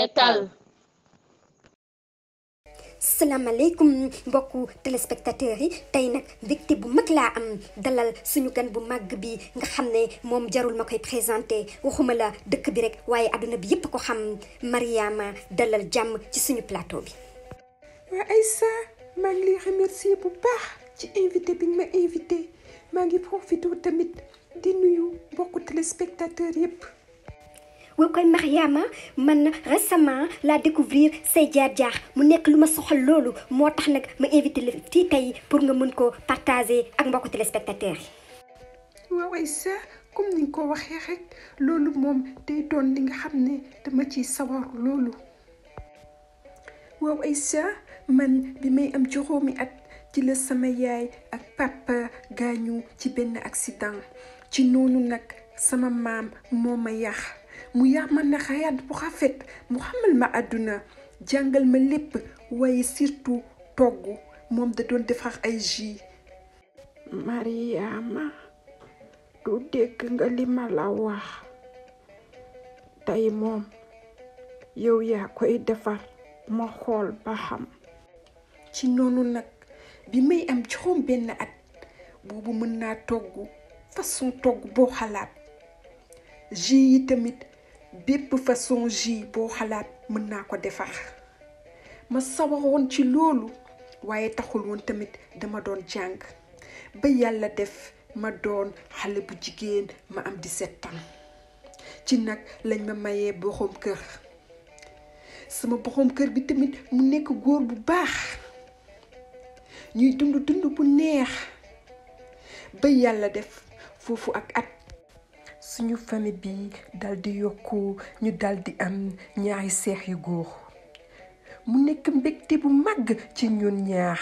seetal. salaamaaleykum mbokku téléspectateurs yi tey nag mbégte bu mag laa am dalal suñu gan bu màgg bi nga xam ne moom jarul ma koy présenté waxuma la dëkk bi rek waaye adduna bi yépp ko xam Mariama dalal jàmm ci suñu plateau bi. waa Aïssa maa ngi lay remercier bu baax ci invité bi nga ma invité maa ngi profité tamit di nuyu mbokku téléspectateurs yépp. woo koy Mariama man récemment laa découvrir say jaar-jaar mu nekk lu ma soxal loolu moo tax nag ma invité la fii tey pour nga mën ko partager ak mbokku téléspectateurs yi. waaw Aïssa comme ni nga ko waxee rek loolu moom day doon li nga xam ne dama ciy sawar loolu. waaw Aïssa man bi may am juróomi at ci la sama yaay ak papa gaañu ci benn accident ci noonu nag sama maam moo ma yar mu yar ma na xayaat bu rafet mu xamal ma àdduna jàngal ma lépp waaye surtout togg moom da doon defar ay jus. Mariama du dégg nga li ma la wax tey moom yow yaa koy defar ma xool ba xam. ci noonu nag bi may am juróom benn at boobu mën naa togg façon togg boo xalaat jus yi tamit bépp façon jus boo xalaat mën naa ko defar ma sawaroon ci loolu waaye taxul woon tamit dama doon jàng ba yàlla def ma doon xale bu jigéen ma am 17 ans ci nag lañ ma mayee borom kër sama borom kër bi tamit mu nekk góor bu baax ñuy dund bu neex ba yàlla def foofu ak at suñu famille bi daldi yokku ñu daldi am ñaari seex yu góor mu nekk mbégte bu màgg ci ñun ñaar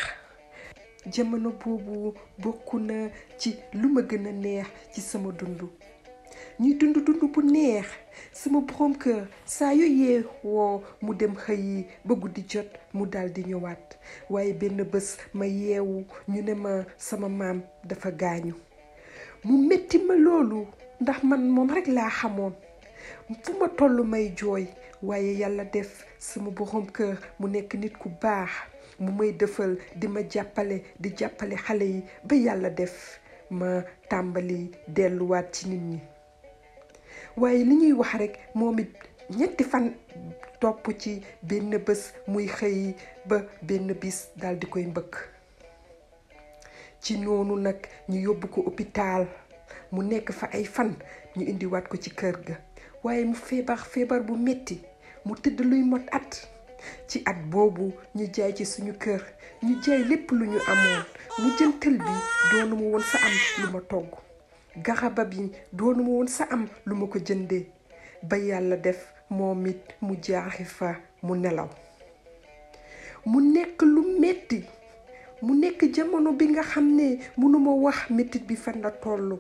jamono boobu bokku na ci lu ma gën a neex ci sama dund ñuy dund bu neex sama borom kër saa yu yeewoo mu dem xëyi ba guddi jot mu daldi ñëwaat waaye benn bés ma yeewu ñu ne ma sama maam dafa gaañu mu metti ma loolu ndax man moom rekk laa xamoon fu ma tollu may jooy waaye yàlla def sama borom kër mu nekk nit ku baax mu may defal di ma jàppale di jàppale xale yi ba yàlla def ma tàmbali delluwaat ci nit ñi waaye li ñuy wax rekk moom it ñetti fan topp ci benn bés muy xëy ba benn bis daldi koy mbëkk ci noonu nag ñu yóbbu ko hôpital mu nekk fa ay fan ñu indiwaat ko ci kër ga waaye mu feebar bu metti mu tëdd luy mot at ci at boobu ñu jaay ci suñu kër ñu jaay lépp lu ñu amoon mu jëntal bi doonu ma woon sa am lu ma togg garaba bi doonu ma woon sa am lu ma ko jëndee ba yàlla def moom it mu jaaxi fa mu nelaw mu nekk lu metti mu nekk jamono bi nga xam ne mënuma wax mettit bi fan la tollu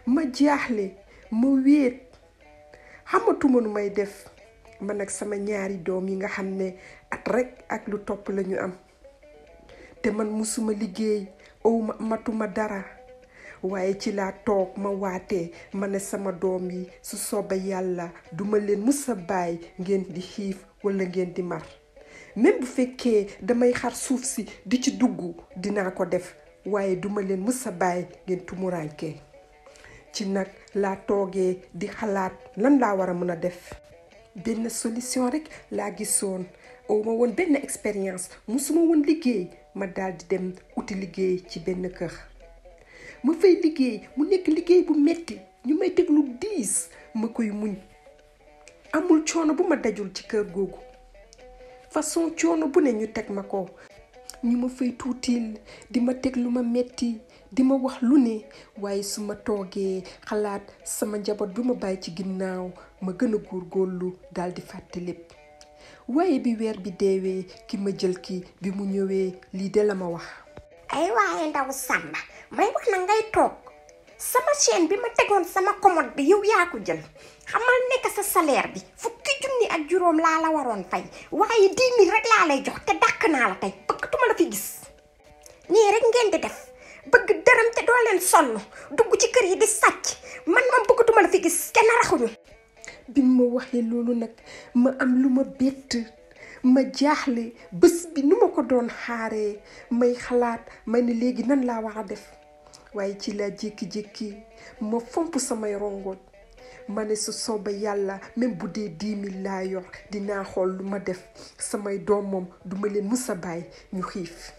ma jaaxle ma wéet xamatuma nu may def man ak sama ñaari doom yi nga xam ne at rekk ak lu topp lañu am te man musuma liggéey awma matuma dara waaye ci laa toog ma waatee ma ne sama doom yi su soobee yàlla duma leen musa bàyyi ngeen di xiif walla ngeen di mar même bu fekkee damay xar suuf si di ci dugg dinaa ko def waaye duma leen musa bàyyi ngeen tumuraankee ci nag laa toogee di xalaat lan laa war a mën a def benn solution rekk laa gisoon awma woon benn expérience musuma woon liggéey ma daldi dem uti liggéey ci benn kër ma fay liggéey mu nekk liggéey bu metti ñu may teg lu diis ma koy muñ amul coono bu ma dajul ci kër googu façon coono bu ne ñu teg ma ko ñu ma fay tuutil di ma teg lu ma metti di ma wax lu ne waaye su ma toogee xalaat sama njaboot bi ma bàyyi ci ginnaaw ma gën a góorgóorlu daldi fàtte lépp waaye bi weer bi deewee ki ma jël ki bi mu ñëwee lii de la ma wax. ay waaye ndaw Samba may wax na ngay toog sama chaîne bi ma tegoon sama commode bi yow yaa ko jël xamal nekk sa salaire bi fukki junni ak juróom laa la waroon fay waaye 10 000 rek laa lay jox te dàq naa la tey bëggatuma la fi gis nii rek ngeen di def bëgg dërëm te doo leen sonn dugg ci kër yi di sàcc man moom bëggatuma la fi gis kenn raxuñu. bi ma waxee loolu nag ma am lu ma bett ma jaaxle bés bi nu ma ko doon xaaree may xalaat ma ne léegi nan laa war a def waaye ci laa jékki-jékki ma fomp samay rongoñ ma ne su sooba yàlla même bu dee 10 000 laa yor dinaa xool lu ma def samay doom moom duma leen musa bàyyi ñu xiif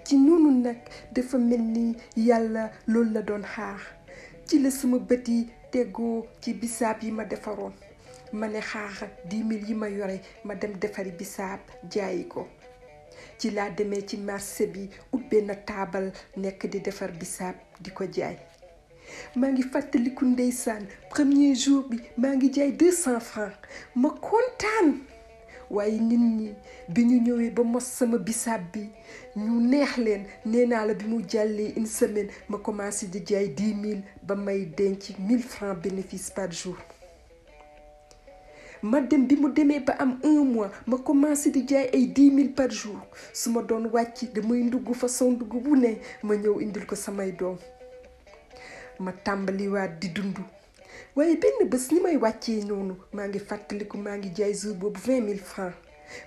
ci noonu nag dafa mel ni yàlla loolu la doon xaar ci la sama bët yi teggoo ci bisaab yi ma defaroon ma ne xaar 10 000 yi ma yore ma dem defari bisaab jaayi ko ci laa demee ci marché bi ubbe na taabal nekk di defar bisaab di ko jaay maa ngi fàttaliku ndeysaan premier jour bi maa ngi jaay 200 francs ma kontaan waaye nit ñi bi ñu ñëwee ba mos sama bisaab bi ñu neex leen nee naa la bi mu jàllee une semaine ma commencé di jaay 10 000 ba may denc 1000 francs bénéfice par jour ma dem bi mu demee ba am 1 mois ma commencé di jaay ay 10 000 par jour su ma doon wàcc damay ndugg façon ndugg bu ne ma ñëw indil ko samay doom ma tàmbaliwaat di dund waaye benn bés ni may wàccee noonu maa ngi fàttaliku maa ngi jaay jour boobu 20 000 francs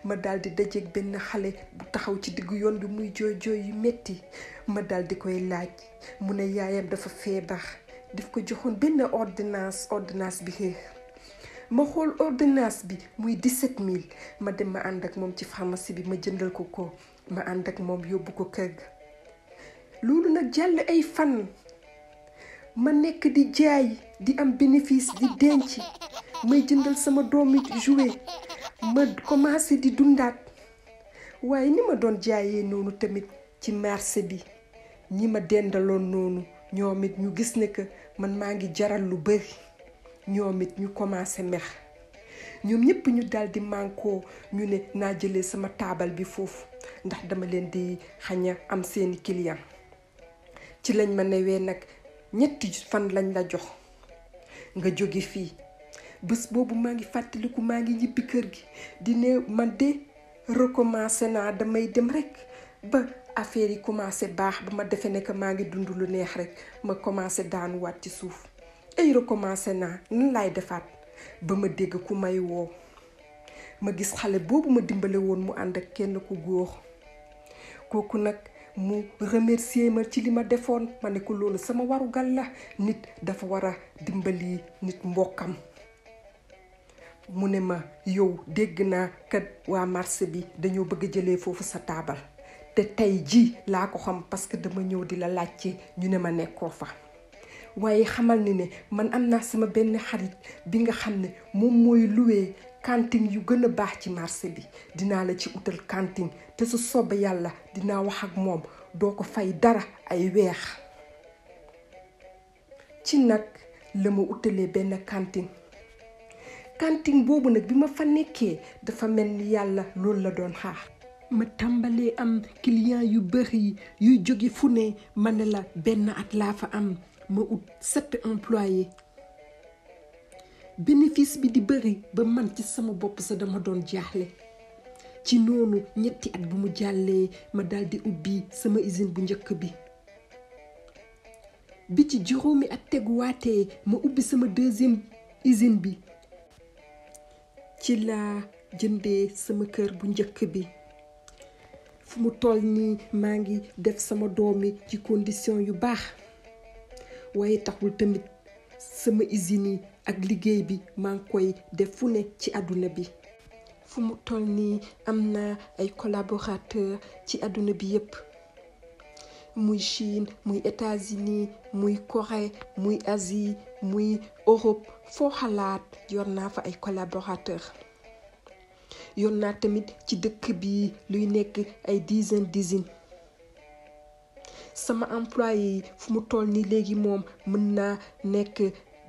ma daal di dajeeg benn xale bu taxaw ci diggu yoon bi muy jooy jooy yu metti ma daal di koy laaj mu ne yaayam dafa feebar daf ko joxoon benn ordonnance bi xeex ma xool ordonnance bi muy 17 000 ma dem ma ànd ak moom ci pharmacie bi ma jëndal ko ma ànd ak moom yóbbu ko kër ga loolu nag jàll ay fan ma nekk di jaay di am bénéfice di denc may jëndal sama doomi jouet ma commencé di dundaat waaye ni ma doon jaayee noonu tamit ci marché bi ñi ma dendaloon noonu ñoom it ñu gis ne que man maa ngi jaral lu bari ñoom it ñu commencé mex ñoom ñëpp ñu daal di mànkoo ñu ne naa jëlee sama taabal bi foofu ndax dama leen di xañ a am seeni client ci lañ ma newee nag 3 fan lañ la jox nga jóge fii bés boobu maa ngi fàttaliku maa ngi ñibbi kër gi di ne man de recommencé naa damay dem rek ba affaire yi commencé baax ba ma defee ne que maa ngi dund lu neex rek ma commencé daanuwaat ci suuf ay recommencé naa nan laay defaat ba ma dégg ku may woo ma gis xale boobu ma dimbale woon mu ànd ak kenn ku góor kooku nag mu remercier ma ci li ma defoon ma ne ko loolu sama warugal la nit dafa war a dimbali nit mbokkam mu ne ma yow dégg naa kat waa marché bi dañoo bëgg a jëlee foofu sa taabal te tey ji laa ko xam parce que dama ñëw di la laajte ñu ne ma nekkoo fa waaye xamal ni ne man am naa sama benn xarit bi nga xam ne moom mooy loué cantine yu gën a baax ci marché bi dinaa la ci utal cantine te su soobee yàlla dinaa wax ak moom doo ko fay dara ay weex ci nag la ma utalee benn cantine boobu nag bi ma fa nekkee dafa mel ni yàlla loolu la doon xaar ma tàmbalee am client yu bari yuy jóge fu ne ma ne la benn at laa fa am ma ut 7 employés bénéfice bi di bëri ba man ci sama bopp sa dama doon jaaxle ci noonu 2 at bu mu jàllee ma daldi ubbi sama usine bu njëkk bi ci juróomi at teguwaatee ma ubbi sama 2e usine bi ci laa jëndee sama kër bu njëkk bi fu mu toll nii maa ngi def sama doomi ci condition yu baax waaye taxul tamit sama usine yi ak liggéey bi maa ngi koy def fu ne ci àdduna bi fu mu toll nii am na ay collaborateurs ci àdduna bi yépp muy Chine muy États-Unis muy Corée muy Asie muy Europe foo xalaat yor naa fa ay collaborateurs yor naa tamit ci dëkk bi luy nekk ay dizaine d'usines sama employé yi fu mu toll nii léegi moom mën naa nekk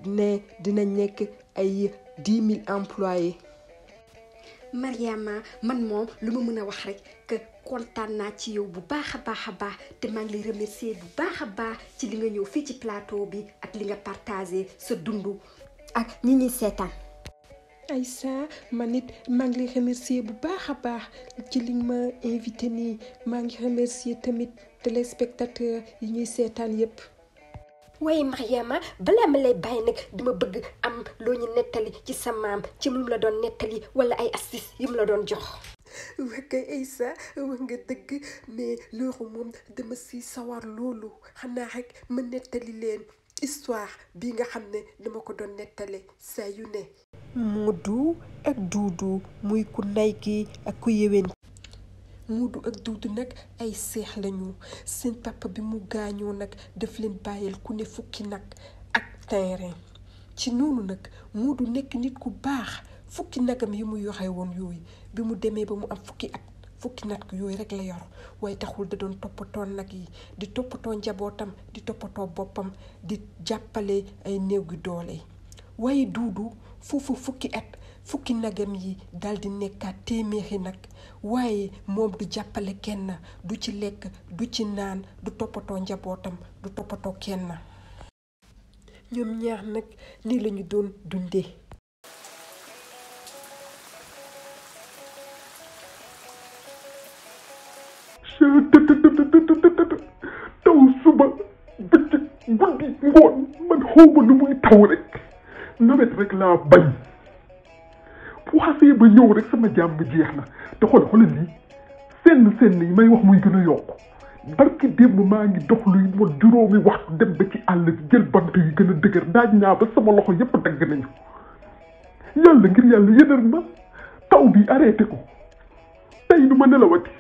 ne dina nekk ay 10 000 employés. Mariama man moom lu ma mën a wax rek que kontaan naa ci yow bu baax a baax te maa ngi lay remercier bu baax a baax ci li nga ñëw fii ci plateau bi ak li nga partagé sa dund ak ñi ñuy seetaan. Aïssa man it maa ngi lay remercier bu baax a baax ci li ma invité nii maa ngi remercier tamit téléspectateurs yi ñuy seetaan yépp. waaye Mariama balaa ma lay bàyyi nag dama bëgg am loo ñu nettali ci sa maam ci lu mu la doon nettali wala ay astuce yu mu la doon jox. wax kay Aïssa wax nga dëgg mais loolu moom dama si sawar loolu xanaa rek ma nettali leen histoire bi nga xam ne dama ko doon nettali saa yu ne. Moodu ak Duudu muy ku nay ki ak ku yéwén. Moodu ak Duudu nag ay seex lañu seen papa bi mu gaañoo nag daf leen bàyyil ku ne fukki nag ak terrain ci noonu nag Moodu nekk nit ku baax fukki nagam yi mu yore woon yooyu bi mu demee ba mu am fukki at fukki nag yooyu rek la yor waaye taxul da doon toppatoo nag yi di toppatoo njabootam di toppatoo boppam di jàppale ay néew gi doole waaye Duudu foofu fukki at fukki nagam yi dal di nekkaat téeméeri nag waaye moom du jàppale kenn du ci lekk du ci naan du toppatoo njabootam du toppatoo kenn. ñoom ñaar nag nii lañu doon dundee. taw suba bëccëg guddi ngoon man xawma lu muy taw rek nawet rek laa bañ bu xasee ba ñëw rek sama jàmm jeex na te xoolal lii senn yi may wax muy gën a yokku barki démb maa ngi dox luy mo juróomi waxtu dem ba ci àll bi jël bant yu gën a dëgër daaj naa ba sama loxo yépp dagg nañu yàlla ngir yàlla yënal ma taw bi arrêté ko tey du ma nelawati.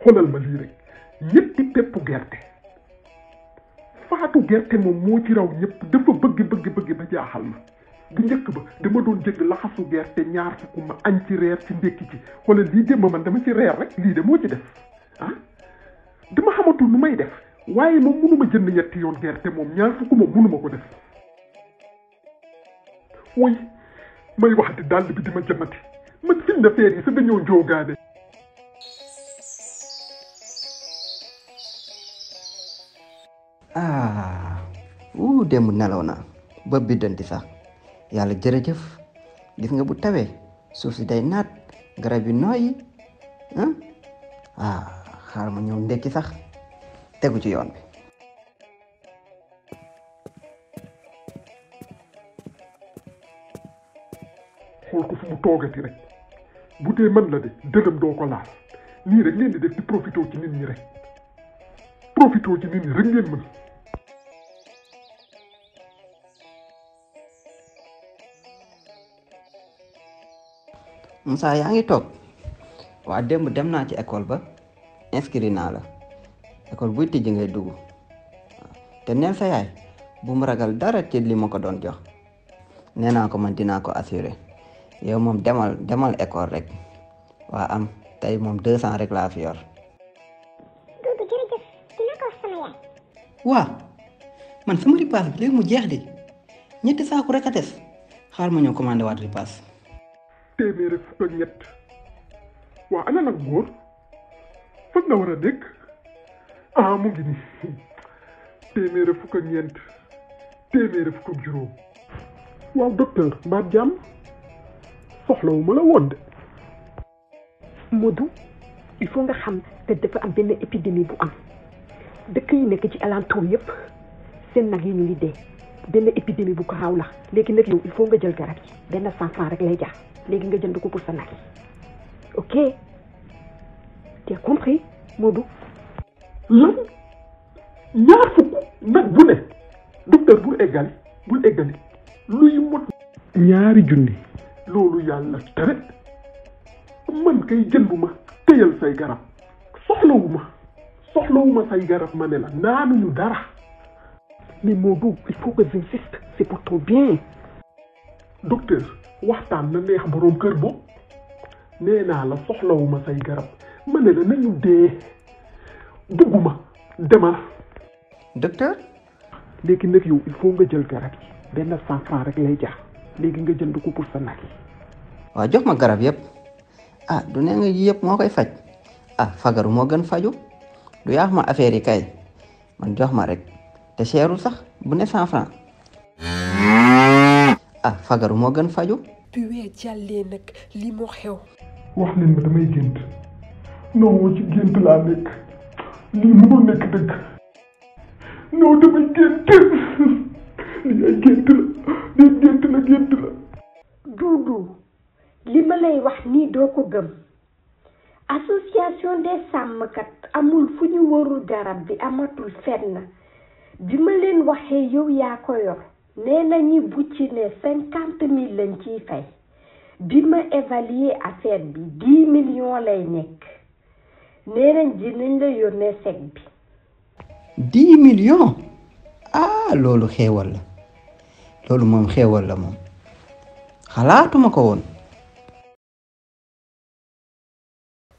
xoolal ma lii rek ñetti peppu gerte faatu gerte moom moo ci raw ñëpp dafa bëgg ba jaaxal ma bu njëkk ba dama doon jënd laxasu gerte ñaar fukk ma añ ci reer ci ndékki ci xoolal lii démb man dama ci reer rek lii de moo ci def dama xamatul nu may def waaye moom mënuma jënd ñetti yoon gerte moom ñaar fukk moom mënuma ko def woy may waxati dàll bi di ma jëmati man fi na feer yi sa dañoo njoogaane. démb nelaw naa ba biddanti sax yàlla jërëjëf gis nga bu tawee suuf si day naat garab yi nooyi xaar ma ñëw ndekki sax tegu ci yoon bi. xool ko fu mu toogati rek bu dee mën la de dërëm doo ko laal nii rek ngeen di def di profité ci nit ñi rek ngeen mën. Moussa yaa ngi toog waa démb dem naa ci école ba inscrit naa la école buy tijji ngay dugg te neel sa yaay bu mu ragal dara ci li ma ko doon jox nee naa ko man dinaa ko assuré yow moom demal école rek waa am tey moom 200 rek laa fi yor. Duudu jërëjëf dina ko wax sama yaay. waa man sama ripaas bi léegi mu jeex di ñetti saaku rek a des xaar ma ñëw commandé waat ripaas. téeméer fukk ak ñett waa ana nag góor fan la war a nekk mu ngi nii téeméer fukk ak ñeent téeméer fukk ak juróom. waaw docteur mbaa jàmm soxlawu ma la woon de. Modou il faut nga xam te dafa am benn épidémie bu am dëkk yi nekk ci alentour yëpp seen nag yi ñu ngi dee benn épidémie bu ko raw la léegi nag yow il faut nga jël garab yi benn 100 francs rek lay jaar léegi nga jënd ko pour sa nag yi ok tu as compris Modou. lan ñaar fukk nag bu ne docteur bul eggali luy mot ñaari junni loolu yàlla tere man kay jënduma téyal say garab soxlawuma say garab ma ne la naanuñu dara. mais Modou il faut que j'insiste c'est pour ton bien. docteur waxtaan na neex boroom kër bo nee naa la soxlawuma say garab ma ne la nañu dee bugguma demal. docteur. léegi nag yow il faut nga jël garab yi benn 100 francs rek lay jaar léegi nga jënd ko pour sa nag yi. waaw jox ma garab yëpp ah du ne nga yëpp moo koy faj ah fagaru moo gën faju du yaax ma affaire yi kay man jox ma rek te cherul sax bu ne 100 francs ah fagaru moo gën faju bi weer jàllee nag li moo xew wax leen ma damay gént non ci gént laa nekk lii mënul nekk dëgg non damay gént lii ay gént la gént la Duudu li ma lay wax nii doo ko gëm association des sàmmkat amul fu ñu warul garab bi amatul fenn bi ma leen waxee yow yaa ko yor nee nañu bu ci ne 50,000 lañ ciy fay bi ma évaluer affaire bi 10 millions lay nekk nee nañ dinañ la yónnee chèque bi 10 millions ah loolu xéewal la loolu moom xéewal la moom xalaatuma ko woon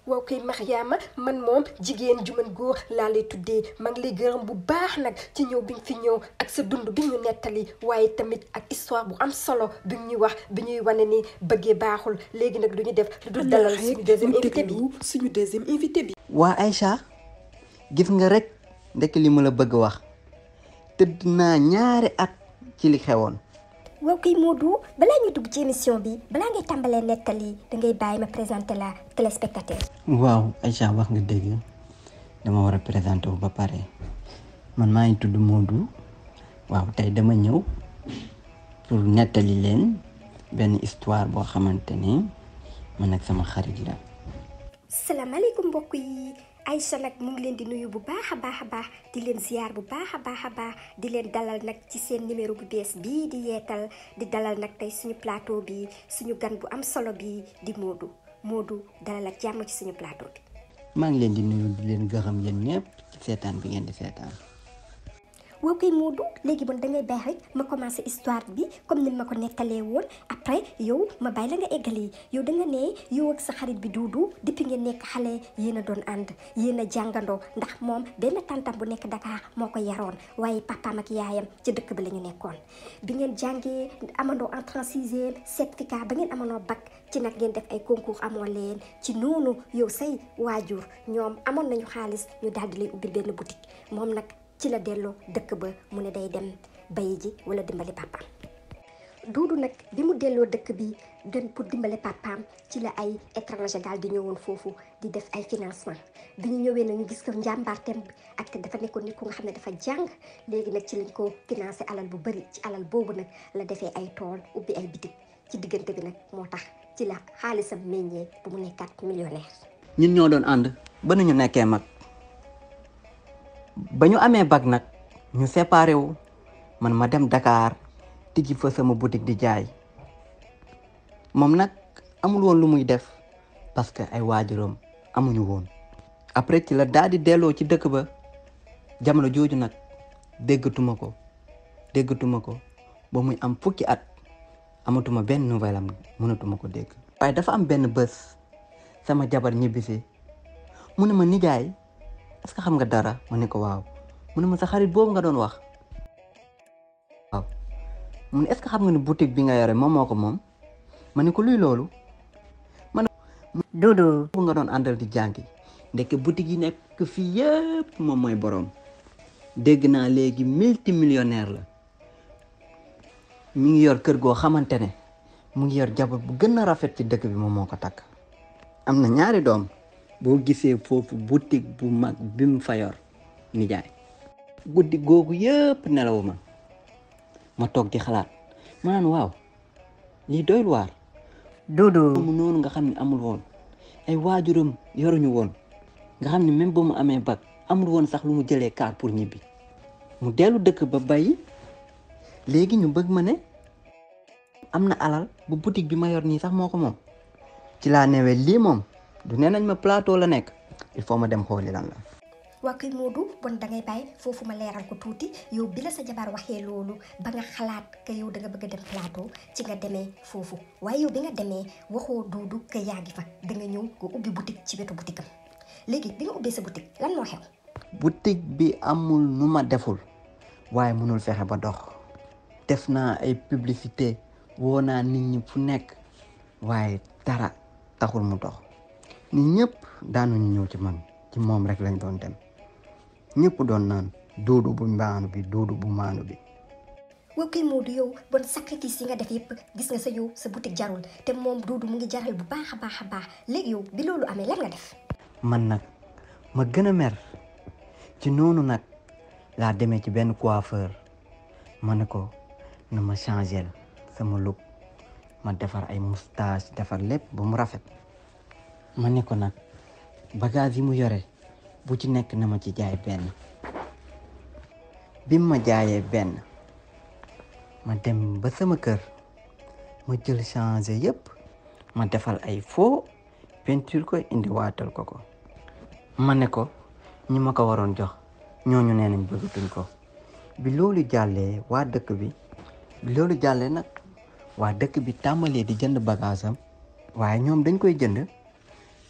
waaw kay Mariama man moom jigéen ju mën góor laa lay tuddee maa ngi lay gërëm bu baax nag ci ñëw bi nga fi ñëw ak sa dund bi ñu nettali waaye tamit ak histoire bu am solo bi ñuy wax bi ñuy wane ni bëggee baaxul léegi nag du ñu def lu dul dalal suñu deuxième invité bi waa Aïcha gis nga rek ndekk li ma la bëgg wax tëdd naa ñaari at ci li xewoon waaw kay Modou balaa ñu dugg ci émission bi balaa ngay tàmbalee nettali dangay bàyyi ma présenter la téléspectateur. waaw Aïcha wax nga dëgg dama war a présenter wu ba pare man maa ngi tudd Modou waaw tey dama ñëw pour nettali leen benn histoire boo xamante ni man ak sama xarit la. salaamaaleykum mbokk yi Aïcha nag mu ngi leen di nuyu bu baax a baax di leen ziar bu baax a baax di leen dalal nag ci seen numéro bu bees bii di yeetal di dalal nag tey suñu plateau bi suñu gan bu am solo bi di Modou dalal ak jàmm ci suñu plateau bi. maa ngi leen di nuyu di leen gërëm yéen ñëpp ci seetaan bi ngeen di seetaan. waaw kay Modou léegi bon dangay bàyyi rek ma commencé histoire bi comme ni ma ko nettalee woon après yow ma bàyyi la nga eggali yow da nga ne yow ak sa xarit bi Duudu depuis ngeen nekk xale yéen a doon ànd yéen a jàngandoo ndax moom benn tantam bu nekk Dakar moo ko yaroon waaye papaam ak yaayam ci dëkk bi la ñu nekkoon bi ngeen jàngee amandoo entrée en sixième certificat ba ngeen amandoo bac ci nag ngeen def ay concours amoon leen ci noonu yow say waajur ñoom amoon nañu xaalis ñu daal di lay ubbi benn boutique moom nag ci la delloo dëkk ba mu ne day dem bayi ji wala dimbali papaam Duudu nag bi mu delloo dëkk bi dem pour dimbali papaam ci la ay étranger daal di ñëwoon foofu di def ay financement bi ñu ñëwee nag ñu gis ko njàmbaarteem bi ak te dafa nekkoon nit ku nga xam ne dafa jàng léegi nag ci lañ ko financé alal bu bëri ci alal boobu nag la defee ay tool ubbi ay bitik ci diggante bi nag moo tax ci la xaalisam meññee bu mu nekkaat millionnaire. ñun ñoo doon ànd ba nu ñu nekkee mag ba ñu amee bac nag ñu séparé wu man ma dem Dakar tijji fa sama boutique di jaay moom nag amul woon lu muy def parce que ay waajuram amuñu woon après ci la daal di delloo ci dëkk ba jamono jooju nag déggatuma ko ba muy am fukki at amatuma benn nouvelle am mënatuma ko dégg waaye dafa am benn bés sama jabar ñibbisi mu ne ma nijaay est-ce que xam nga dara ma ne ko waaw mu ne ma sa xarit boobu nga doon wax waaw mu ne est-ce que xam nga ni boutique bi nga yore moom moo ko moom ma ne ko luy loolu ma ne Duudu bu nga doon àndal di jàngi ndekk boutique yi nekk fii yëpp moom mooy boroom dégg naa léegi multimillionnaire la mi ngi yor kër goo xamante ne mu ngi yor jabar bu gën a rafet ci dëkk bi moom moo ko takk am na ñaari doom boo gisee foofu boutique bu mag bi mu fa yor nijaay guddi googu yëpp nelawuma ma toog di xalaat ma naan waaw lii doyul waar Duudu mu noonu nga xam ne amul woon ay waajuram yoruñu woon nga xam ne même ba mu amee bac amul woon sax lu mu jëlee kaar pour ñibbi mu dellu dëkk ba bàyyi léegi ñu bëgg ma ne am na alal bu boutique bi ma yor nii sax moo ko moom ci laa newee lii moom du nee nañ ma plateau la nekk il faut ma dem xooli lan la. waa kay Modou bon dangay bàyyi foofu ma leeral ko tuuti yow bi la sa jabar waxee loolu ba nga xalaat que yow da nga bëgg a dem plateau ci nga demee foofu waaye yow bi nga demee waxoo Duudu que yaa ngi fa da nga ñëw nga ubbi boutique ci wetu boutique am léegi bi nga ubbee sa boutique lan moo xew. boutique bi amul nu ma deful waaye mënul fexe ba dox def naa ay publicité woo naa nit ñi fu nekk waaye dara taxul mu dox ni ñëpp daanuñu ñëw ci man ci moom rek lañ doon dem ñëpp doon naan Duudu bu maanu bi Duudu bu maanu bi. waaw kay Modou yow bon sacrifice yi nga def yëpp gis nga sa yow sa boutique jarul te moom Duudu mu ngi jaral bu baax a baax léegi yow bi loolu amee lan nga def. man nag ma gën a mer ci noonu nag laa demee ci benn coiffeur ma ne ko na ma changer sama look ma defar ay moustache defar lépp ba mu rafet ma ne ko nag bagage yi mu yore bu ci nekk na ma ci jaay benn bi ma jaayee benn ma dem ba sama kër ma jël changer yépp ma defal ay faux peinture ko indi waatal ko ma ne ko ñi ma ko waroon jox ñooñu nee nañ bëggatuñ ko bi loolu jàllee nag waa dëkk bi tàmbalee di jënd bagage am waaye ñoom dañ koy jënd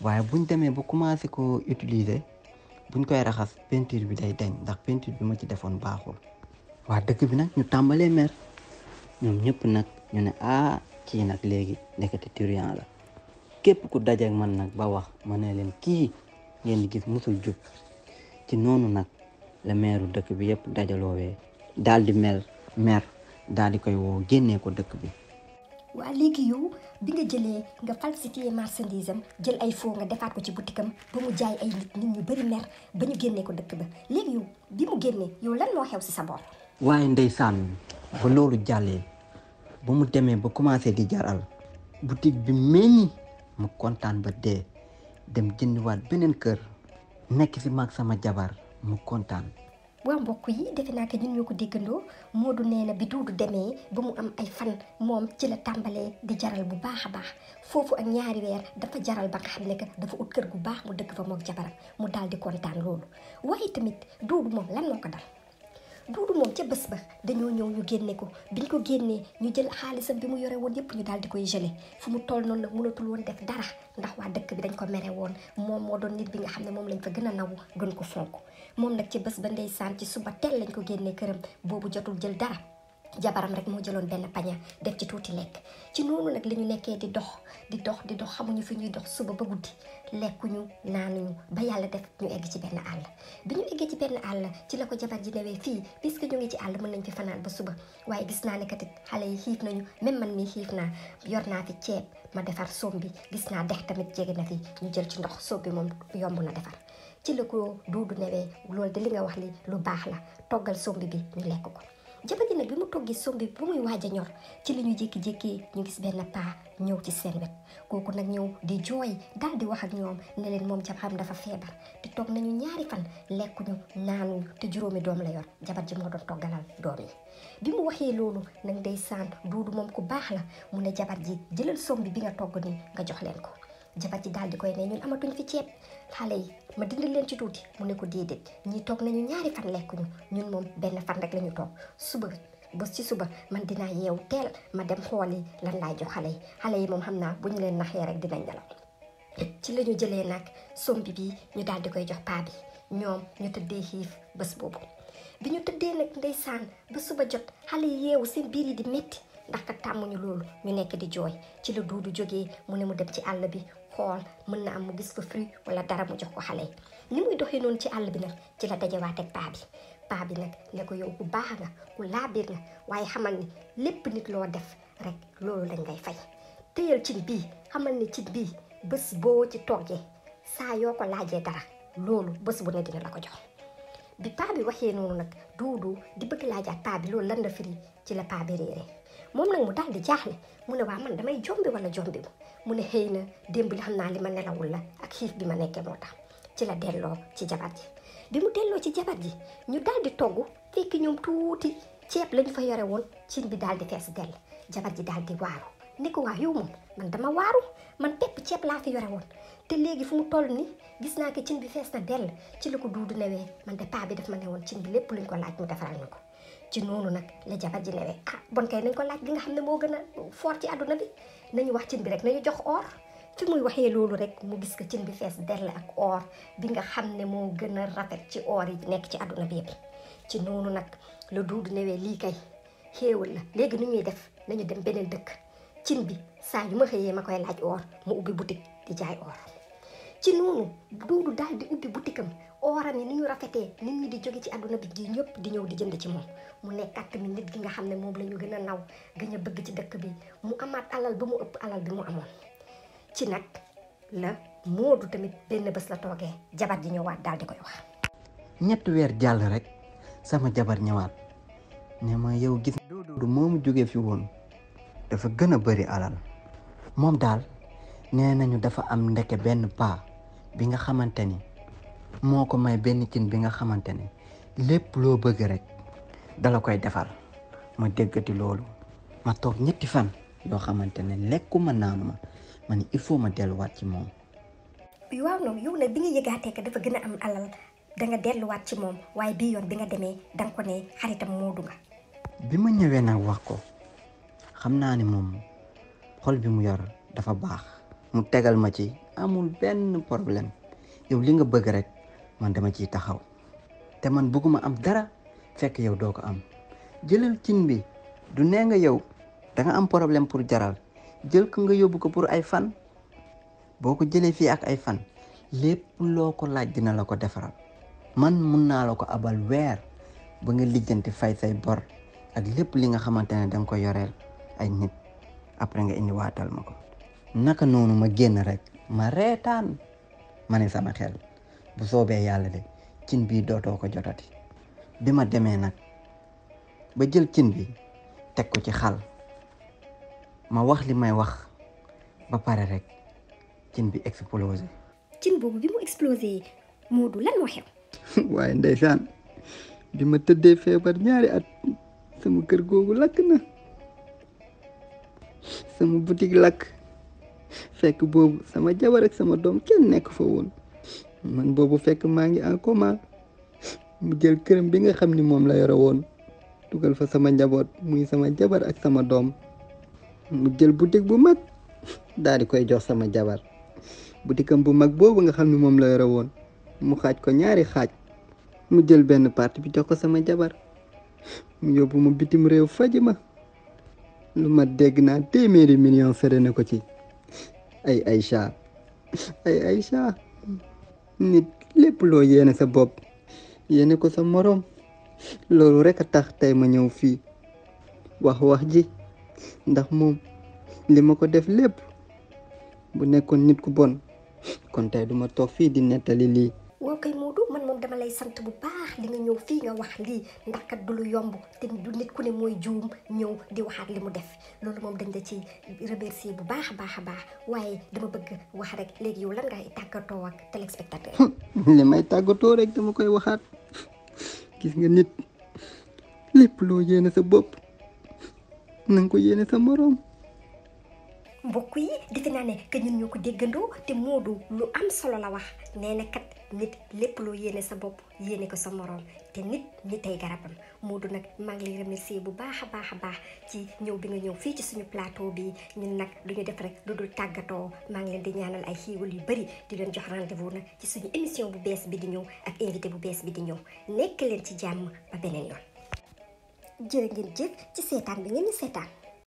waaye buñ demee ba commencé ko utiliser buñ koy raxas peinture bi day dañ ndax peinture bi ma ci defoon baaxul waa dëkk bi nag ñu tàmbalee mer ñoom ñëpp nag ñu ne kii nag léegi nekkati turian la képp ku dajeek man nag ba wax ma ne leen kii ngeen di gis musul jub ci noonu nag la meeru dëkk bi yëpp dajaloowee daal di mer daal di koy woo génnee ko dëkk bi. waa léegi yow bi nga jëlee nga falsifié marchandise am jël ay faux nga defaat ko ci boutique am ba mu jaay ay nit ñu bëri mer ba ñu génnee ko dëkk ba léegi yow bi mu génnee yow lan moo xew si sa bor. waaye ndeysaan ba loolu jàllee ba mu demee ba commencé di jaral boutique bi meññi mu kontaan ba dee dem jëndiwaat beneen kër nekk fi maag sama jabar mu kontaan. waa mbokk yi defe naa que ñun ñoo ko déggandoo Modou nee na bi Duudu demee ba mu am ay fan moom ci la tàmbalee di jaral bu baax a baax foofu ak ñaari weer dafa jaral ba nga xam ne que dafa ut kër gu baax mu dëkk fa moog jabaram mu daal di kontaan loolu waaye tamit Duudu moom lan moo ko dal. Duudu moom ca bés ba dañoo ñëw ñu génne ko biñ ko génnee ñu jël xaalisam bi mu yore woon yëpp ñu daal di koy gelé fu mu toll noonu nag mënatul woon def dara ndax waa dëkk bi dañ ko mere woon moom moo doon nit bi nga xam ne moom lañ fa gën a naw gën ko fonk moom nag ca bés ba ndeysaan ci suba teel lañ ko génnee këram boobu jotul jël dara jabaram rek moo jëloon benn paña def ci tuuti lekk ci noonu nag la ñu nekkee di dox xamuñu fi ñuy dox suba ba guddi lekkuñu naanuñu ba yàlla def ñu egg ci benn àll bi ñu eggee ci benn àll ci la ko jabar ji newee fii puisque ñu ngi ci àll mën nañ fi fanaan ba suba waaye gis naa ne kat xale yi xiif nañu même man mii xiif naa yor naa fi ceeb ma defar soom bi gis naa dex tamit jege na fi ñu jël ci ndox soom bi moom yomb na defar ci la ko Duudu newee loolu de li nga wax li lu baax la toggal soom bi ñu lekk ko jabar ji nag bi mu toggee soom bi bu muy waaj a ñor ci la ñu jékki-jékki ñu gis benn paa ñëw ci seen wet kooku nag ñëw di jooy daal di wax ak ñoom ne leen moom jabaram dafa feebar te toog nañu ñaari fan lekkuñu naanuñu te juróomi doom la yor jabar ji moo doon toggalal doom yi bi mu waxee loolu nag ndeysaan Duudu moom ku baax la mu ne jabar ji jëlal soom bi nga togg nii nga jox leen ko jabar ji daal di koy ne ñun amatuñ fi ceeb xale yi ma dindi leen ci tuuti mu ne ko déedéet ñii toog nañu ñaari fan lekkuñu ñun moom benn fan rek la ñu toog suba ba ci suba man dinaa yeewu teel ma dem xooli lan laay jox xale yi moom xam naa bu ñu leen naxee rek dinañ nelaw ci la ñu jëlee nag sombi bi ñu daal di koy jox paa bi ñoom ñu tëddee xiif bés boobu bi ñu tëddee nag ndeysaan ba suba jot xale yi yeewu seen biir yi di métti ndax kat tàmmuñu loolu ñu nekk di jooy ci la Duudu jógee mu ne mu dem ci àll bi xool mën na am mu gis fa fruit wala dara mu jox ko xale yi ni muy doxee noonu ci àll bi nag ci la dajewaat ak paa bi nag ne ko yow ku baax nga ku laabiir nga waaye xamal ni lépp nit loo def rek loolu lañ ngay fay téyal cin bii xamal ni cin bii bés boo ci toggee saa yoo ko laajee dara loolu bés bu ne dina la ko jox bi paa bi waxee noonu nag Duudu di bëgg laajaat paa bi loolu lan la firi ci la paa bi réeree moom nag mu daal di jaaxle mu ne waa man damay jombi wala jombi mu ne xëy na démb li xam naa li ma nelawul la ak xiif bi ma nekkee moo tax ci la delloo ci jabar ji bi mu delloo ci jabar ji ñu daal di togg fekk ñoom tuuti ceeb lañu fa yore woon cin bi daal di fees dell jabar ji daal di waaru ni ko waa yow moom man dama waaru man pepp ceeb laa fi yore woon te léegi fu mu toll ni gis naa ko cin bi fees na dell ci la ko Duudu newee man de paa bi daf ma ne woon cin bi lépp luñ ko laaj mu defaral ñu ko ci noonu nag la jabar ji newee bon kay nañ ko laaj gi nga xam ne moo gën a fort ci àdduna bi nañu wax cin bi rek nañu jox or fi muy waxee loolu rek mu gis ko cin bi fees dell ak or bi nga xam ne moo gën a rafet ci or yi nekk ci àdduna bi yëpp ci noonu nag la Duudu newee lii kay xéewal la léegi nu ñuy def nañu dem beneen dëkk cin bi saa yu ma xëyee ma koy laaj or mu ubbi boutique di jaay or ci noonu Duudu daal di ubbi boutique am ooram yi ni ñu rafetee nit ñi di jóge ci àdduna bi gi ñëpp di ñëw di jënd ci moom mu nekkaat tamit nit gi nga xam ne moom la ñu gën a naw gën a bëgg ci dëkk bi mu amaat alal ba mu ëpp alal bi mu amoon ci nag la Modou tamit benn bés la toogee jabar ji ñëwaat daal di koy wax. ñetti weer jàll rek sama jabar ñëwaat ne ma yow gis Duudu moomu jógee fi woon dafa gën a bëri alal moom daal nee nañu dafa am ndeke benn paa bi nga xamante ni moo ko may benn cin bi nga xamante ne lépp loo bëgg rek dala koy defal ma déggati loolu ma toog ñetti fan yoo xamante ne lekkuma naanuma ma ni il faut ma delluwaat ci moom. waaw noonu yow nag bi nga yëgaatee que dafa gën a am alal danga delluwaat ci moom waaye bii yoon bi nga demee danga ko ne xaritam Modou nga. bi ma ñëwee nag wax ko xam naa ni moom xol bi mu yor dafa baax mu tegal ma ci amul benn problème yow li nga bëgg rek man dama ciy taxaw te man bëgguma am dara fekk yow doo ko am jëlal cin bi du nee nga yow da nga am problème pour jaral jël ko nga yóbbu ko pour ay fan boo ko jëlee fii ak ay fan lépp loo ko laaj dina la ko defaral man mun naa la ko abal weer ba nga lijjanti fay say bor ak lépp li nga xamante ne danga ko yoreel ay nit après nga indi waatal ma ko naka noonu ma génn rek ma reetaan ma ne sama xel bu soobee yàlla de cin bii dootoo ko jotati bi ma demee nag ba jël cin bi teg ko ci xal ma wax li may wax ba pare rek cin bi explosé. cin boobu bi mu explosé Modou lan moo xew. waaye ndeysaan bi ma tëddee feebar ñaari at sama kër googu lakk na sama boutique lakk fekk boobu sama jabar ak sama doom kenn nekk fa woon man boobu fekk maa ngi en coma mu jël këram bi nga xam ni moom la yore woon dugal fa sama njaboot muy sama jabar ak sama doom mu jël boutique bu mag daal di koy jox sama jabar boutique am bu mag boobu nga xam ni moom la yore woon mu xaaj ko ñaari xaaj mu jël benn partie bi jox ko sama jabar mu yóbbu ma bitim réew faji ma lu ma dégg naa 200 millions fere na ko ci ay Aïcha nit lépp loo yéene sa bopp yéene ko sa moroom loolu rek a tax tey ma ñëw fii wax ji ndax moom li ma ko def lépp bu nekkoon nit ku bon kon tey duma toog fii di nettali lii. waaw kay Modou man moom dama lay sant bu baax li nga ñëw fii nga wax lii ndax kat du lu yomb te du nit ku ne mooy juum ñëw di waxaat li mu def loolu moom dañ la ci remercier bu baax a baax waaye dama bëgg wax rek léegi yow lan ngay tàggatoo ak téléspectateur. li may tàggatoo rek dama koy waxaat gis nga nit lépp loo yéene sa bopp na nga ko yéene sa moroom. mbokk yi defe naa ne que ñun ñoo ko déggandoo te Modou lu am solo la wax nee na kat nit lépp loo yéene sa bopp yéene ko sa moroom te nit ay garabam Modou nag maa ngi lay remercier bu baax a baax ci ñëw bi nga ñëw fii ci suñu plateau bi ñun nag lu ñu def rek lu dul tàggatoo maa ngi leen di ñaanal ay xiiwal yu bari di leen jox rendez-vous nag ci suñu émission bu bees bi di ñëw ak invité bu bees bi di ñëw nekk leen ci jàmm ba beneen yoon jërë ngeen jëf ci seetaan bi ngeen di seetaan